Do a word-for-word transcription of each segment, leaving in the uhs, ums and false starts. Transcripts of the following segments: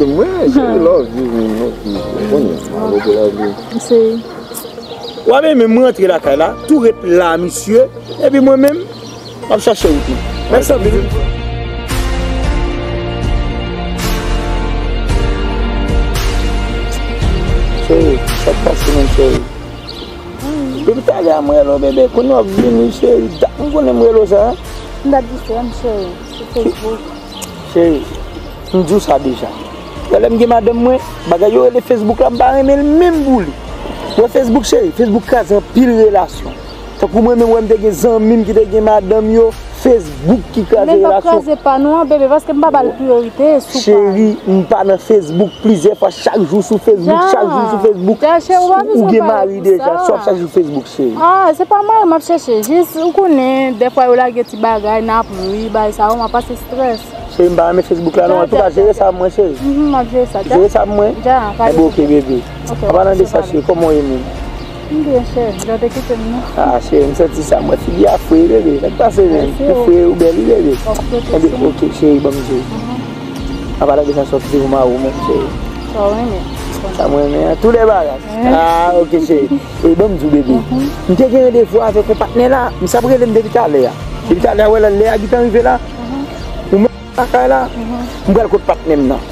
madanm mwen, cheri, love you, man, love you, konn, mwen, love you. Se W ap renmen m rantre lakay la, tou ret la, misye. Epi mwen menm, m ap chache wout mwen. Mèsi anpil. Cheri, sa k pase menm, cheri? Depi talè a m rele w, bebe, kounye a w ap vini, cheri. Dat m konnen m rele w sa. M t ap distrè m, cheri, sou Facebook. Cheri, m di w sa deja. Wè lè m gen madanm mwen, bagay yo rele Facebook la, m pa renmen l menm pou li. Wè Facebook, cheri, Facebook kraze anpil relasyon. Tankou mwen menm, wè m te gen zanmi m ki te gen madanm yo, Facebook ki kraze relasyon. Men n ap kraze pa nou an, bebe, paske m pa ba l priyorite sou pa. Cheri, m pa nan Facebook plizyè fwa, chak jou sou Facebook, chak jou sou Facebook. Ou gen mari deja, sa w ap chache sou Facebook, cheri. Ah, se pa mari m ap chèche, jis ou konnen, dèfwa yo lage ti bagay, n ap ri, bagay sa yo, m ap pase strès. Cheri, m pa renmen Facebook la non. Antouka, jere sa pou mwen, cheri. Mhm, m ap jere sa. Jere sa pou mwen? Enben, ok, bebe. An palan de sa, cheri, kòman w ye menm? M byen, cheri. Jan w te kite m nan. Ah, cheri, m santi sa. Mwen, figi a fre, bebe. Sa k pase menm? Ou fre, ou bèl, wi, bebe. Enben, ok, cheri, ban m di w. An palan de sa, sa w kite pou mari w menm, cheri? Sa w renmen. Sa m renmen an, tout lè bagay. Ah, ok, cheri. E ban m di w, bebe. M te gen randevou avèk yon patnè la. Misye ap rele m depi talè a. Depi talè a, wè lè a gentan rive la. Ou menm lakay la, m pral kot patnè m nan.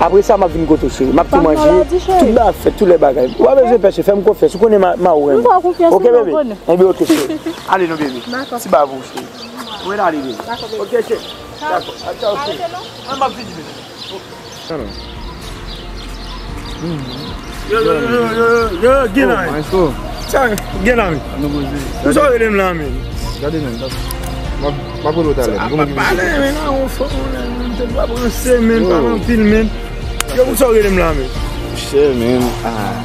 Apre sa, m ap vin kote w, cheri. M ap tou manje, tout bagay ap fèt, tout lè bagay. Ou pa bezwen pè, cheri, fè m konfyans. Ou konnen ma, ma ou renmen. Ok, bebe? Enben, ok, cheri. Ale non, bebe. Ti ba pou ou, cheri. Mwen ale, bebe. Ok, cheri. Dakò. Tchao, cheri. Mwen, m ap vini, bebe. Yo, yo, yo, yo, yo, yo, gen la, men. Sa, gen la, men. Pou sa w rele m la, men. Gade, men. M ap, m ap rele w talè. Sa pa pale, men, la, on fò, on lè, men, te dwa pran se, men, pale anpil, men. Yo, pou sa w rele m la, men. Chè, men, ah.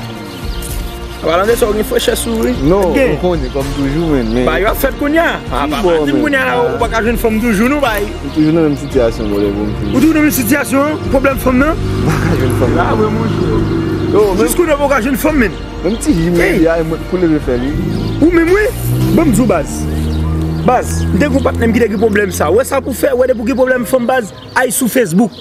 An palan de sa, ou gen frechè sou ou, wi. Non, ou konnen, kòm toujou, men, men. Bagay yo ap fèt kounye a. Ah, pa, pa di m kounye a la, ou pa ka jwenn fanm toujou, non, bay. M toujou nan menm sitiyasyon, bro, lè pou m fini. Ou toujou nan menm sitiyasyon an? Pwoblèm fanm nan? M pa ka jwenn fanm. La, vre, monchè. Jis kounye a, ou pa ka jwenn fanm, men. Menm ti fi, men, li a, mwen, pou leve fè li. Ou menm, wi. Ban m di w, baz. Baz, m te gen yon patnè m ki te gen pwoblèm sa. Wè sa pou fè, wè depi w gen pwoblèm fanm, baz, al sou Facebook.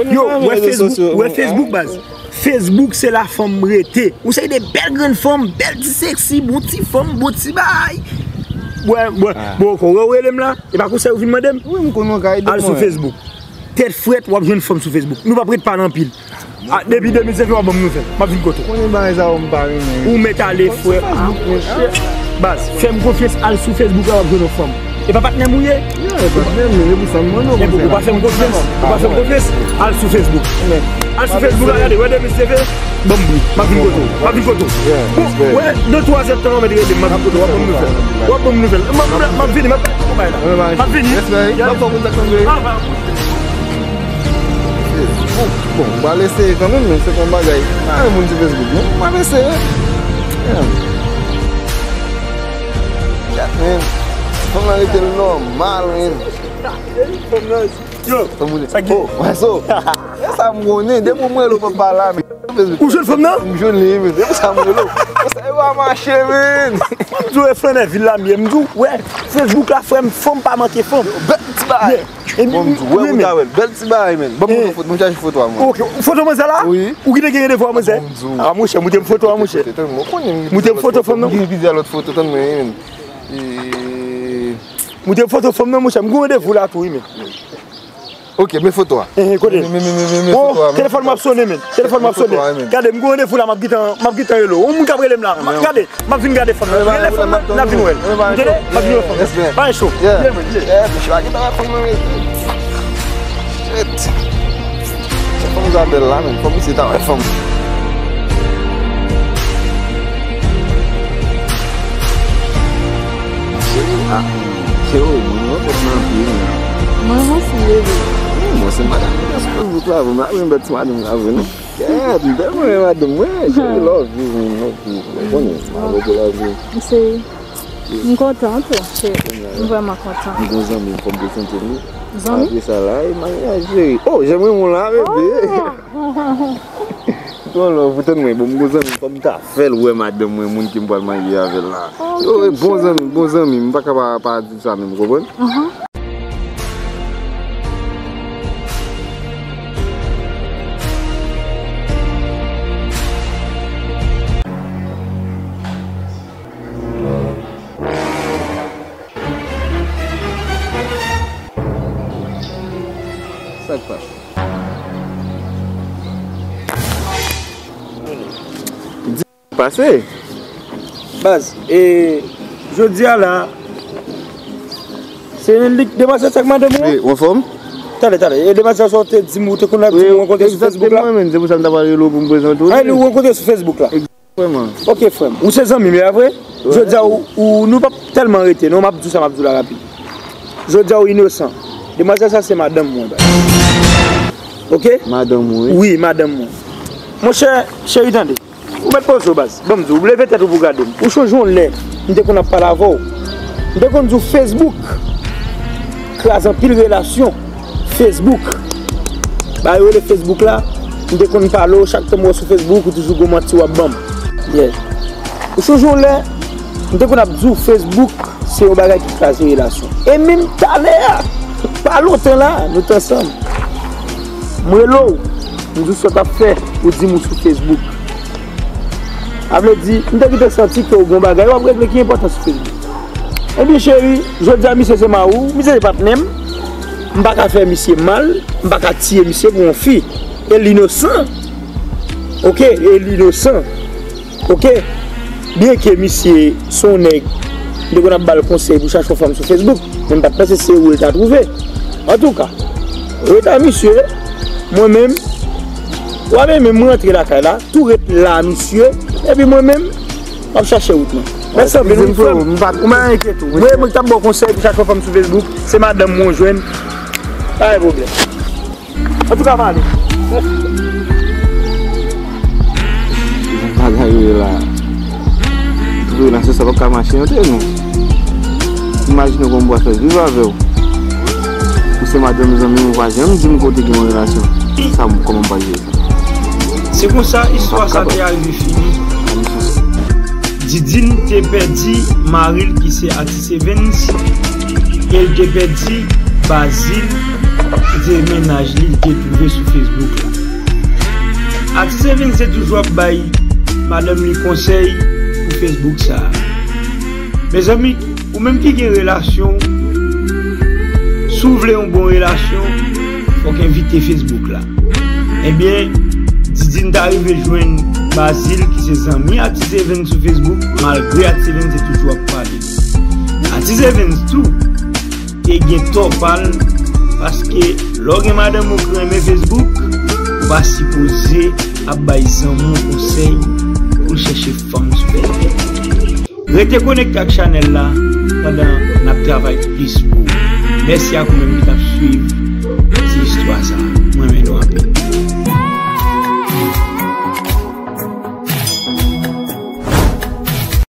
Yo, wè Facebook, wè Facebook, baz. Facebook se la fanm rete. Ou se de bèl grenn fanm, bèl ti seksi, bon ti fanm, bon ti bagay. Wè, wè, bon, kon wè w rele m la, e pa konsèy ou vin mande m? Wi, m konnen w ka ede mwen. Al sou Facebook. Tèt frèt, w ap jwenn fanm sou Facebook. Nou p ap ret pale anpil. Ah, depi de mil sèz w ap ban m nouvèl. M ap vin kote w. Konnen bagay sa yo m pa renmen. Ou mèt ale, frè. Baz, fè m konfyans, al sou Facebook la, w ap jwenn yon fanm. E pa patnè m ou ye? Yeah, e patnè m, men e pou sa m mande w konsèy la. Ou pa fè m konfyans, ou pa fè m konfyans, al sou Facebook. Al sou Facebook la, gade, wè de mil sèz, ban m bri. M ap vin kote w, m ap vin kote w. Bon, wè, de twa zè tan, w mèt rele m, m ap vin kote w, w ap ban m nouvèl. W ap ban m nouvèl. M ap, m ap, m ap vini, m ap bay la. M ap vini. Respè, wi. M ap fè w kontak angle. Ah, ba. Bon, bon, m pral eseye kanmenm, men se yon bagay. Pa gen moun sou Facebook, non? M pral eseye. Yeah. Gad, men. Fanm nan rete l nòmal, men. Yo, sa ki? Oh, wè so. E sa m konnen, depi mwen lè w pa la, men. Ou jwenn fanm nan? M jwenn li, men. Depi sa m rele w. Sa yo a mache, men. M di w, e flannè vil la m ye. M di w, wè, Facebook la, frè m, fanm pa manke fanm. Bèl ti bagay. Bon, m di w, wè, ou ta wè l. Bèl ti bagay, men. Ban m montre w foto, ban m chache foto a mwen. Ok, foto manzè la? Wi. Ou ki te gen randevou a manzè? Bon, m di w. Ah, monchè, montre m foto a, monchè. Montre m foto fanm nan. M gen plizyè lòt foto, tann mwen, men. E, montre m foto fanm nan, monchè. M gen randevou la tou, wi, men. Ok, men foto a. Eh, eh, kote? Men, men, men, men, men foto a, men. Telefòn mwen ap sonnen, men. Telefòn mwen ap sonnen. Gade, m gen randevou la, m ap gentan, m ap gentan rele w. Yon moun k ap rele m la. Gade, m ap vin gade fanm nan. Rele fanm nan, n ap vin wè l. Ou tande? M ap vin wè fanm nan. Bagay cho. Yeah. Yeah, men, pa gentan wè fanm nan, men. Shit. Se fanm sa bèl la, men. Fanm isi ta wè fanm. Ah, cheri, mwen renmen kòt nan anpil. Mwen renmen osi, bebe. Mwen se madanm nan sou Facebook la, vre, mwen renmen bèt ti madanm la, vre, non. Kèt, m tèlman renmen madanm mwen, cheri, love you, love you. Ou konnen, m avè w pou lavi. M se, m kontan tou, cheri. M vrèman kontan. M gon zanmi m, fò m prezante l wi. Zanmi? Apre sa la, e maryaj, cheri. Oh, jan m renmen w la, bebe. Oh. Yon love pou tande mwen, bon, m gon zanmi, fò m ta fè l wè madanm mwen, moun ke m pral marye avè l la. Oh, yo, e bon zanmi, bon zanmi, m pa ka pa, pa di sa menm, ou konprann? Mhm. Sa k pase? Di pase. Baz, e jodi a la, se li, demwazèl sa k madanm ou an? Wi, ou anfòm? Tande, tande, e demwazèl sa w te di m ou te konn ap di m ou rankontre sou Facebook la? Egzakteman, men, se pou sa m ta pral rele w pou m prezante w li. Ay, li ou rankontre sou Facebook la? Vrèman. Ok, frè m. Ou se zanmi m, a vre? Wi. Jodi a, ou, ou, nou p ap tèlman rete, non, m ap di w sa, m ap di w la rapid. Jodi a, ou inosan. Demwazèl sa, se madanm mwen, baz. Ok? Madanm ou, wi. Wi, madanm mwen. Monchè, cheri, tande. Ou mèt poze w, baz. Ban m di w, leve tèt ou pou gade m. Ou chonje yon lè, m te konn ap pale avè w. M te konn di w Facebook kraze anpil relasyon. Facebook. Ba yo rele Facebook la, m te konn pale w, chak tan m wè w sou Facebook, ou toujou gon manti w ap ban m. Yeah. Ou chonje yon lè, m te konn ap di w Facebook se yon bagay ki kraze relasyon. E menm talè a, pa lontan la, nou t ansanm. M rele w, m di w sa w t ap fè, ou di m ou sou Facebook. Sa vle di, m te gentan santi ke w gon bagay w ap regle ki enpòtan sou Facebook. Ebyen, cheri, jodi a misye se mari w, misye se patnè m. M pa ka fè misye mal, m pa ka tiye misye pou yon fi. E l inosan. Ok, e l inosan. Ok? Byenke misye se yon nèg, m te konn ap ba l konsèy pou chache yon fanm sou Facebook, men m pa t panse se ou l ta twouve. Antouka, reta misye, mwen menm, w ap renmen m rantre lakay la, tou ret la misye, epi mwen menm, m ap chache wout mwen. Mèsi anpil, wi, frè m. Ou pa enkyete w, mwen, mwen ki t ap ba w konsèy pou chache yon fanm sou Facebook, se madanm mwen w jwenn, pa gen pwoblèm. Antouka, m ale. Bagay yo ye la. Tout relasyon sa p ap ka mache antre nou. Imajine w kòman m pral fè viv avè w. Ou se madanm zanmi m, ou pa janm di m kote gen yon relasyon. Sa m, kòman m pral jere sa? Se konsa istwa sa te arive fini. Didine te pèdi mari l ki se atis Evens, e l te pèdi Bazil, ki te mennaj li, li te twouve sou Facebook la. Atis Evens te toujou ap bay madanm li konsèy pou Facebook sa a. Mezanmi, ou menm ki gen relasyon, si w vle yon bon relasyon, fòk envite Facebook la. Ebyen, Didine ta rive jwenn Bazil, ki se zanmi atis Evens sou Facebook, malgre atis Evens te toujou ap pale. Atis Evens tou te gen tò pa l, paske lè w gen madanm ou ki renmen Facebook, ou pa sipoze ap bay zanmi w konsèy pou l chèche fanm sou Facebook. Rete konekte ak chanèl la pandan n ap travay plis pou ou. Mèsi ak ou menm ki t ap swiv ti istwa sa a.